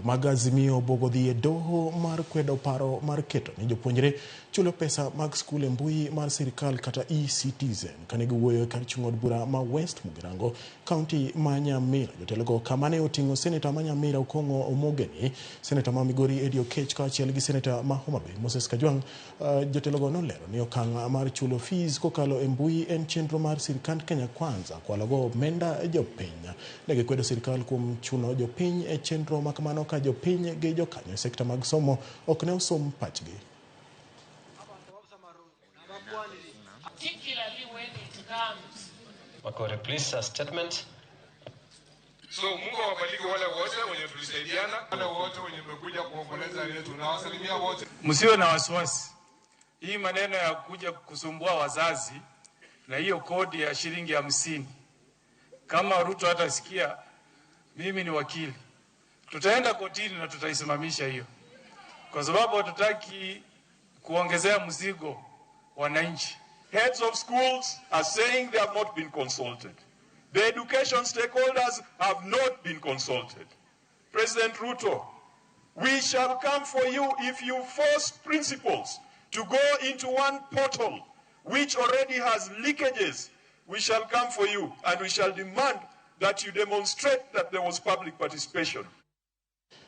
Mag Azimio obuogo dhi e doho mar kwedo paro mar keto ni jopuonjre chulo pesa mag skul e mbui mar sirkal kata e-Citizen. Kane giwuoyo e kar chung' od bura ma West Mugirango, kaunti ma Nyamira, jotelogo kama ne oting'o seneta ma Nyamira Okong'o Omogeni, seneta ma Migori Eddie Oketch kaachiel gi seneta ma Homa Bay Moses Kajwang'. Jotelogo nolero ni okang' mar chulo fees kokalo e mbui en chenro mar sirkand Kenya Kwanza kwalogo omenda jopiny. Ne gikwedo sirkal kuom chuno jopiny e chenro ma kamano ka jopiny gi jokanyo e sekta mag somo ok ne osom pachgi. Particularly when it comes Makore, please, a statement. So Mungu awabariki wale wote wenye tulisaidiana, wale wote wenye mmekuja kuomboleza yetu, nawasalimia wote. Msiwe na wasiwasi, hii maneno ya kuja kusumbua wazazi na hiyo kodi ya shilingi 50, kama Ruto hatasikia, mimi ni wakili, tutaenda kotini na tutaisimamisha hiyo, kwa sababu hatutaki kuongezea mzigo wananchi. Heads of schools are saying they have not been consulted. The education stakeholders have not been consulted. President Ruto, we shall come for you if you force principals to go into one portal which already has leakages. We shall come for you and we shall demand that you demonstrate that there was public participation.